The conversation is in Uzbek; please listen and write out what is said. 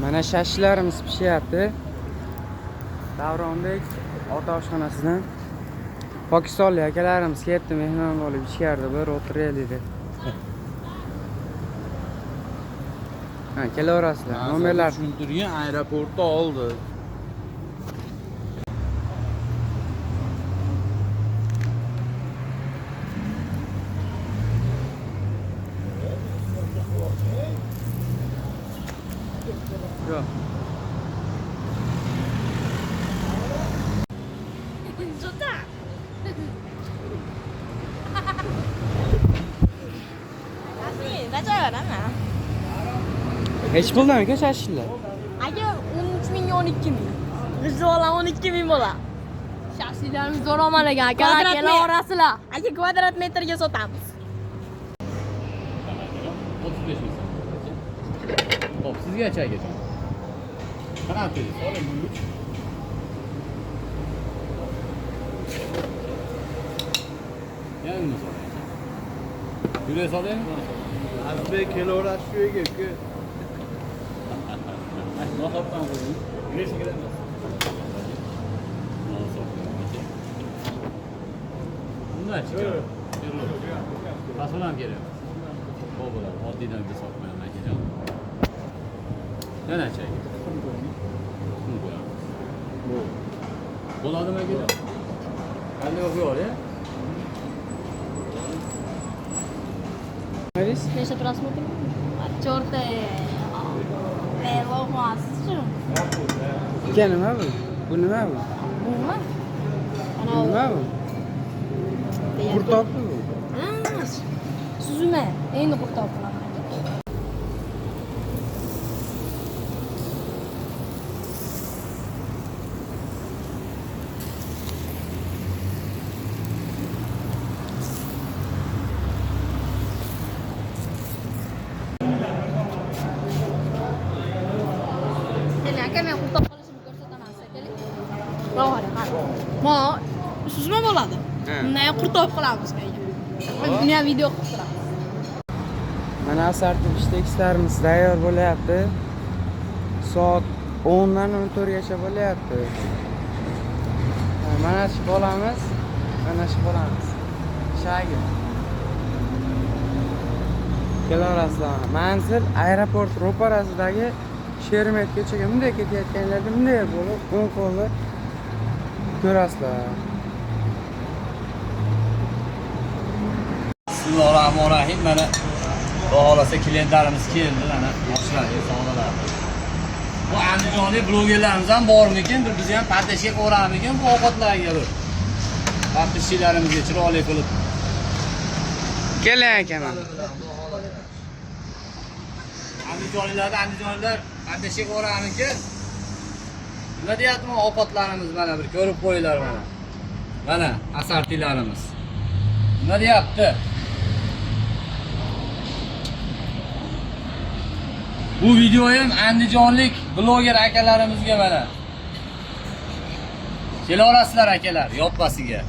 Mana shashlarimiz pishyapti. Davronbek ota oshxonasidan pokistonlik akalarimiz kelibdi, mehmon bo'lib ichkarida bir o'tiraylik deb. Ha, kelaverasizlar. Nomerlar tushuntirgan aeroportda oldi. Yo'q. Nechi puldan aka shashliklar? Aka 13 ming 12 ming. G'ijjib 12 ming bo'ladi. Shashliklarimiz zo'raman ekan, akalar Kvadrat kelaverasizlar. Aka kvadrat metrga sotamiz. 35 ming so'm. Xo'p, sizgacha akajon. Qanaqa dedingiz? Oling bu. Yana nima so'raysiz? Yurak solaymi? Azizbek kelaveradi shu yerga uka. Nohaqdan qo'ying. Yurak kerak emas. Non solib aka. Bundan chiqadi. Fasol ham kerak emas. Xo'p bo'ladi. Oddiydan bitta solib qo'yaman akajon. Yana aka. Tuxum qo'yamiz. Bo'ladimi akajon? Qanday o'qib oling? Nima deysiz? Necha просмотр? Чёрт, Log'masiz-chu. Aka nima bu? Bu nima bu? Bumi? Bu nima bu? Qurtobmi bu? Ha, suzma. Endi qurtob qilaman aka. Keling aka, men qurtob qilishimni ko'rsataman sizga. Keling. Ro'g'ari, qarang. Mo suzma bo'ladi. Ha. Bundan ham qurtob qilamiz aka. Buni ham video qilib turamiz. Mana asarti bishtekislarimiz tayyor bo'lyapti. Soat 10 dan 14 gacha bo'lyapti. Ha, mana shu bolamiz, mana shu bolamiz. Shagir. Kelaverasizlar. Manzil aeroport ro'parasidagi Shermet ko'chaga bunday ketayotganlarda bunday bo'lib, o'ng qo'lda ko'rasizlar. Bismillahirrahmanirrahim. Mana Xudo xohlasa klientlarimiz keldi, mana yoshlar, insonlar. Bu andijonlik blogerlarimiz ham bormikin, bir bizni ham поддержка qilaveramikin bu ovqatlarga bir. Подписчиklarimizga chiroyli qilib. Keling aka mana. Andijonliklarda andijonliklar поддержка qilaveramikin. Nima deyapman ovqatlarimiz mana bir ko'rib qo'yinglar mana. Mana asartilarimiz. Nima deyapti? Bu videoyim andijonlik bloger akalarimizga mana. Kelaverasizlar akalar, yoppasiga.